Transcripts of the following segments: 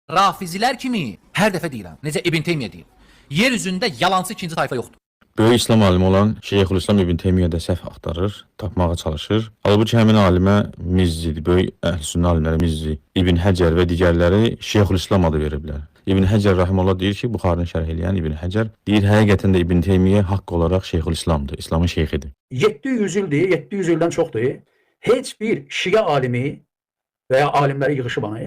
Rafizilər kimi hər dəfə deyirəm, necə İbn Teymiyyə deyir. Yer üzündə yalançı ikinci tayfa yoxdur. Böyük İslam alimi olan Şeyxülislam İbn Teymiyyə də səhv axtarır, tapmağa çalışır. Halbuki həmin alimə Mizzi, böyük əhl-i sünnə alimləri Mizzi, İbn Həcər və digərləri Şeyxülislam adı veriblər. İbn Həcər rahimehullah deyir ki, Buxarını şərh eləyən İbn Həcər deyir, həqiqətən də İbn Teymiyyə haqq olaraq Şeyxülislamdır, İslamın şeyxidir. 700 ildir, 700 ildən çoxdur. Heç bir şiə alimi və ya alimləri yığışıb ana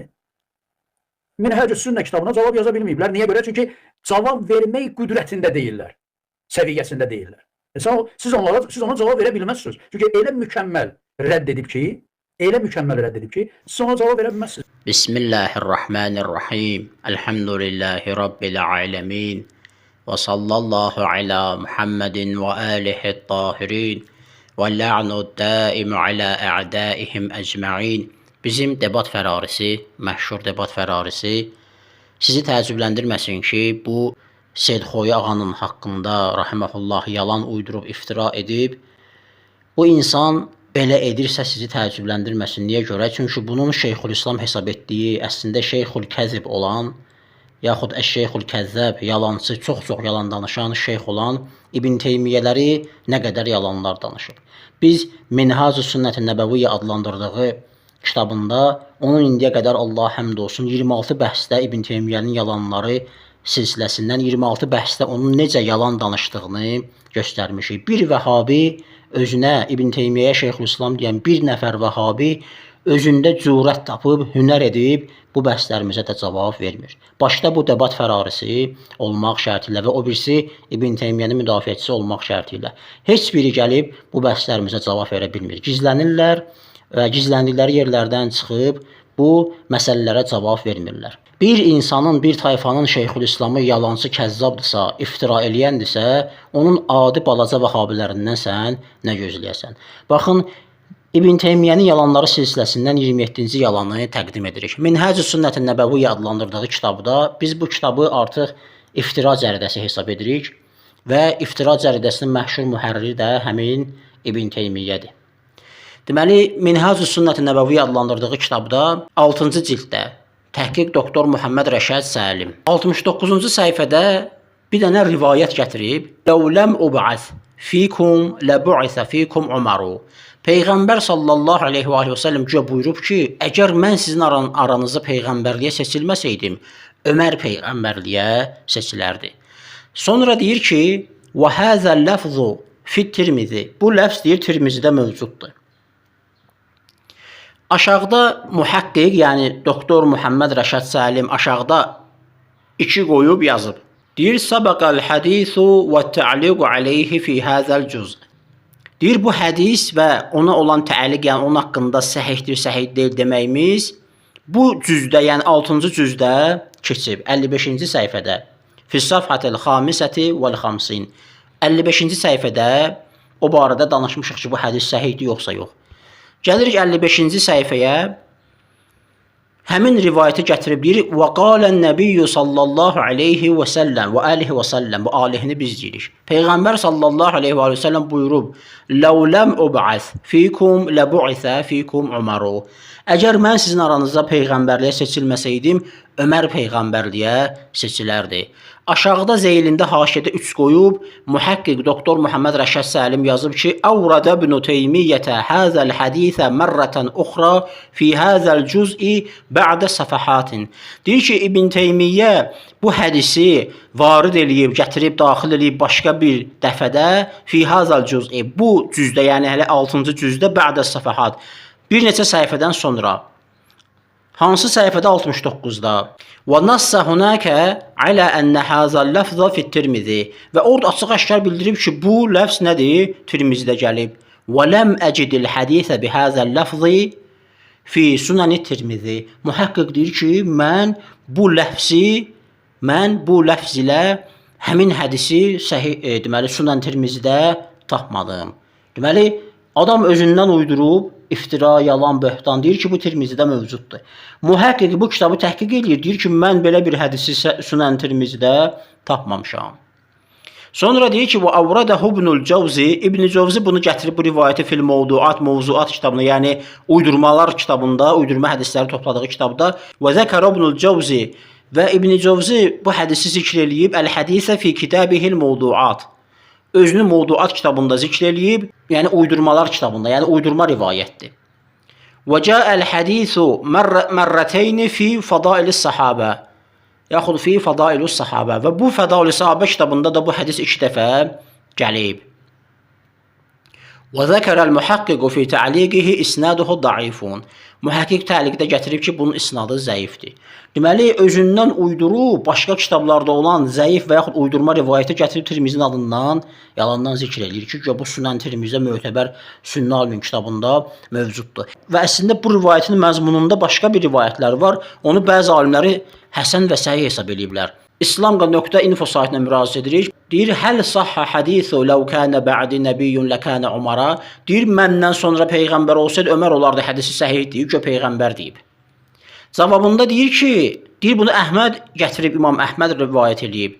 Minhəcü Sünnə kitabına cavab yaza bilməyiblər. Niyə görə? Çünki cavab vermək qüdrətində deyillər. Səviyyəsində deyillər. Siz onlara siz ona cavab verə bilməzsiniz. Çünki elə mükəmməl rədd edib ki, elə mükəmməl rədd edib ki, siz ona cavab verə bilməzsiniz. Bismillahirrahmanirrahim. Elhamdülillahi Rabbil alemin. Və sallallahu ala Muhammedin və alihi tahirin. Və la'nu daimu ala a'daihim ecma'in. Bizim debat fərarisi, məşhur debat fərarisi sizi təəccübləndirməsin ki, bu Seyid Xoyi ağanın haqqında rahimehullah yalan uydurub iftira edib. Bu insan belə edirsə sizi təəccübləndirməsin. Niyə görə? Çünki bunun Şeyxülislam hesab etdiyi, əslində Şeyxül Kəzib olan, yaxud Əş-Şeyxül Kəzzəb, yalançı, çox-çox yalan danışan şeyx olan İbn Teymiyyələri nə qədər yalanlar danışıb. Biz Minhacü Sünnət-i Nəbəviyyə adlandırdığı kitabında onun indiyə qədər Allah həmd olsun 26 bəhsdə İbn Teymiyyənin yalanları silsiləsindən 26 bəhsdə onun necə yalan danışdığını göstərmişik. Bir Vəhabi özünə İbn Teymiyyəyə Şeyxülislam deyən bir nəfər Vəhabi özündə cürət tapıb, hünər edib bu bəhslərimizə də cavab vermir. Başda bu debat fərarisi olmaq şərti ilə və o birisi İbn Teymiyyənin müdafiəçisi olmaq şərti ilə. Heç biri gəlib bu bəhslərimizə cavab verə bilmir. Gizlənirlər və gizləndikləri yerlərdən çıxıb bu məsələlərə cavab vermirlər. Bir insanın, bir tayfanın Şeyxülislamı yalançı, kəzzabdırsa, iftira eləyəndirsə, onun adi balaca vəhabilərindən sən nə gözləyəsən? Baxın, İbn Teymiyyənin yalanları silsiləsindən 27-ci yalanı təqdim edirik. Minhəcü Sünnət-i Nəbəviyyə adlandırdığı kitabda biz bu kitabı artıq iftira cəridəsi hesab edirik və iftira cəridəsinin məşhur mühərriri də həmin İbn Teymiyyədir. Deməli, Minhacü Sünnət-i Nəbəviyyə adlandırdığı kitabda 6-cı cilddə təhqiq doktor Muhammed Rəşad Səlim 69-cu səhifədə bir dənə rivayət gətirib: "Ləv ləm ub'as fikum ləbu'isa fikum Umaru." Peyğəmbər sallallahu əleyhi və alihi və səlləm güya buyurub ki, əgər mən sizin aranızda peyğəmbərliyə seçilməsəydim, Ömər peyğəmbərliyə seçilərdi. Sonra deyir ki, "Və hazal lafzu fi Tirmizi." Bu ləfz deyir Tirmizidə mövcuddur. Aşağıda mühəqqiq, yəni doktor Muhammed Rəşad Səlim aşağıda 2 qoyub yazıb. Deyir sabaqal hadisu və ta'liqu aleyhi fi hazal cüz. Deyir bu hədis və ona olan təliq, yəni onun haqqında səhihdir, səhih deyil deməyimiz bu cüzdə, yəni 6-cı cüzdə keçib 55-ci səhifədə. Fi safhatil xamisəti vəl xamsin. 55-ci səhifədə o barədə danışmışıq ki, bu hədis səhihdir yoxsa yox. Gəlirik 55-ci səhifəyə. Həmin rivayəti gətirib deyir: "Və qalən nəbiyyu sallallahu əleyhi və səlləm və alihi və səlləm." Bu alihini biz deyirik. Peyğəmbər sallallahu əleyhi və səlləm buyurub: "Ləv ləm ub'as fikum ləbu'isa fikum Umaru." Əgər mən sizin aranızda peyğəmbərliyə seçilməsəydim, Ömər peyğəmbərliyə seçilərdi. Aşağıda zeylində haşiədə 3 qoyub, mühəqqiq doktor Muhammed Rəşad Səlim yazıb ki, "Əvrədə ibn Teymiyyətə hazal hadisə mərrətən uxra fi hazal cüz'i ba'də səfəhatin." Deyir ki, İbn Teymiyyə bu hədisi varid eləyib, gətirib daxil eləyib başqa bir dəfədə fi hazal cüz'i bu cüzdə, yəni hələ 6-cı cüzdə ba'də səfəhat bir neçə səhifədən sonra. Hansı səhifədə? 69-da. Və nassa hunaka alə enne hazal lafza fi Tirmizi. Və orada açıq-aşkar bildirib ki, bu ləfz nədir? Tirmizidə gəlib. Və ləm əcidil hadisə bi hazal lafzi fi Sunani Tirmizi. Mühəqqiq deyir ki, mən bu ləfzi, mən bu ləfz ilə həmin hədisi səhih, deməli Sunan Tirmizidə tapmadım. Deməli, adam özündən uydurub iftira, yalan, böhtan deyir ki, bu Tirmizidə mövcuddur. Mühəqqiq bu kitabı təhqiq eləyir, deyir ki, mən belə bir hədisi Sunan Tirmizidə tapmamışam. Sonra deyir ki, bu Avradahu İbnül Cavzi, İbn Cavzi bunu gətirib bu rivayəti fil mövduat, mövzuat kitabına, yəni uydurmalar kitabında, uydurma hədisləri topladığı kitabda və zəkərə İbnül Cavzi və İbn Cavzi bu hədisi zikr eləyib Əl-Hədisə fi kitabihil mövduat. Özünü mövduat kitabında zikr eləyib, yəni uydurmalar kitabında, yəni uydurma rivayətdir. Və cəəl hadisu mərrəteyni fi fədailis sahabə. Yaxud fi fədailus sahabə və bu Fədailus sahabə kitabında da bu hədis iki dəfə gəlib. Və zəkərəl mühəqqiqu fi təliqihi isnaduhu daifun. Mühəqqiq təliqdə gətirib ki, bunun isnadı zəifdir. Deməli, özündən uydurub başqa kitablarda olan zəif və yaxud uydurma rivayəti gətirib Tirmizinin adından yalandan zikr eləyir ki, güya bu Sunan Tirmizdə mötəbər Sünnə alimin kitabında mövcuddur. Və əslində bu rivayətin məzmununda başqa bir rivayətlər var. Onu bəzi alimləri həsən və səhih hesab eləyiblər. İslamqa.info saytına müraciət edirik. Deyir, həl sahha hadisu ləv kənə bə'di nəbiyyun ləkənə Umara. Deyir, məndən sonra peyğəmbər olsaydı Ömər olardı, hədisi səhih deyir ki, peyğəmbər deyib. Cavabında deyir ki, deyir bunu Əhməd gətirib, İmam Əhməd rivayət eləyib.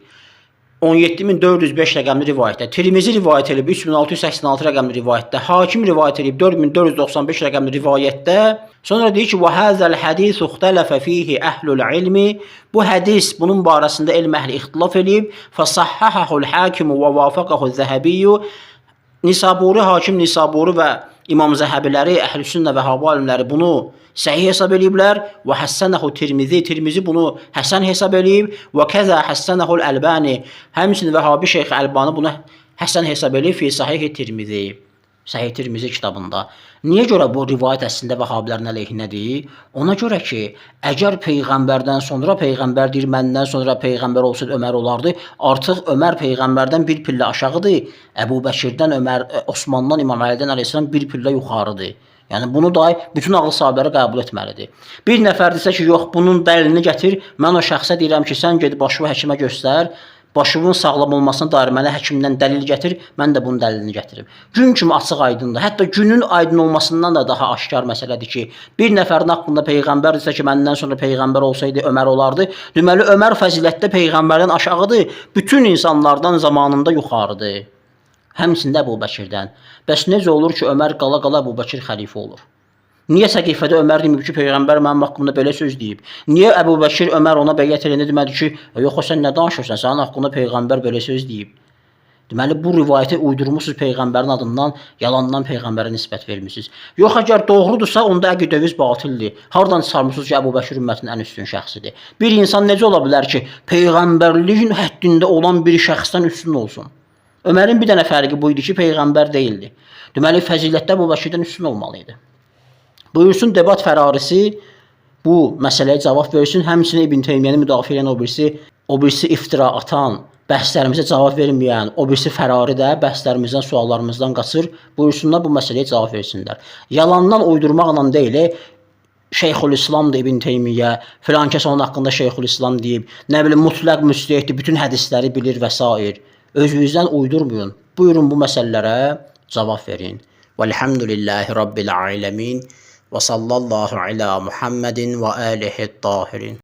17405 rəqəmli rivayətdə, Tirmizi rivayət edib 3686 rəqəmli rivayətdə, Hakim rivayət edib 4495 rəqəmli rivayətdə. Sonra deyir ki, "Və hazal hadisu ixtalafa fihi əhlul ilmi." Bu hədis bunun barəsində elm əhli ixtilaf eləyib. Fasahhahul hakim və vafaqahu Zəhəbiyyu. Nisaburi, Hakim Nisaburi və İmam Zəhəbiləri, Əhl-i Sünnə və Vəhhabi alimləri bunu səhih hesab eləyiblər və həssənəhu Tirmizi, Tirmizi bunu həsən hesab eləyib və kəzə həssənəhul Əlbani, həmçinin Vəhhabi Şeyx Əlbani bunu həsən hesab eləyib fi Sahih Tirmizi. Səhih Tirmizi kitabında. Niyə görə bu rivayət əslində Vəhabilərin əleyhinədir? Ona görə ki, əgər peyğəmbərdən sonra peyğəmbər deyir, məndən sonra peyğəmbər olsaydı Ömər olardı, artıq Ömər peyğəmbərdən bir pillə aşağıdır. Əbu Bəkirdən Ömər, Osmandan İmam Əlidən əleyhissalam bir pillə yuxarıdır. Yəni bunu da bütün ağıl sahibləri qəbul etməlidir. Bir nəfər desə ki, yox, bunun dəlilini gətir, mən o şəxsə deyirəm ki, sən get başını həkimə göstər, başının sağlam olmasına dair mənə həkimdən dəlil gətir, mən də bunun dəlilini gətirim. Gün kimi açıq aydındır. Hətta günün aydın olmasından da daha aşkar məsələdir ki, bir nəfərin haqqında peyğəmbər desə ki, məndən sonra peyğəmbər olsaydı Ömər olardı. Deməli Ömər fəzilətdə peyğəmbərdən aşağıdır, bütün insanlardan zamanında yuxarıdır. Həmçinin də Əbu Bəkirdən. Bəs necə olur ki, Ömər qala-qala Əbu Bəkir xəlifə olur? Niyə Səqifədə Ömər deməyib ki, peyğəmbər mənim haqqımda belə söz deyib? Niyə Əbu Bəkir Ömər ona bəyyət eləyəndə demədi ki, yox sən nə danışırsan? Sənin haqqında peyğəmbər belə söz deyib. Deməli bu rivayəti uydurmusunuz peyğəmbərin adından, yalandan peyğəmbərə nisbət vermisiniz. Yox, əgər doğrudursa, onda əqidəviz batildir. Hardan çıxarmısınız ki, Əbu Bəkir ümmətin ən üstün şəxsidir? Bir insan necə ola bilər ki, peyğəmbərliyin həddində olan bir şəxsdən üstün olsun? Ömərin bir dənə fərqi bu idi ki, peyğəmbər deyildi. Deməli fəzilətdə Əbu Bəkirdən üstün olmalı idi. Buyursun debat fərarisi bu məsələyə cavab versin. Həmçinin İbn Teymiyəni müdafiə edən o birisi iftira atan, bəhslərimizə cavab verməyən, o birisi fərari də bəhslərimizdən, suallarımızdan qaçır. Buyursunlar bu məsələyə cavab versinlər. Yalandan uydurmaqla deyil, Şeyxülislamdır İbn Teymiyyə, filan kəs onun haqqında Şeyxülislam deyib, nə bilim mütləq müctəhiddir, bütün hədisləri bilir və sair. Özünüzdən uydurmayın. Buyurun bu məsələlərə cavab verin. Velhamdülillahi Rabbil aləmin. Və sallallahu ala Muhammedin və alihi tahirin.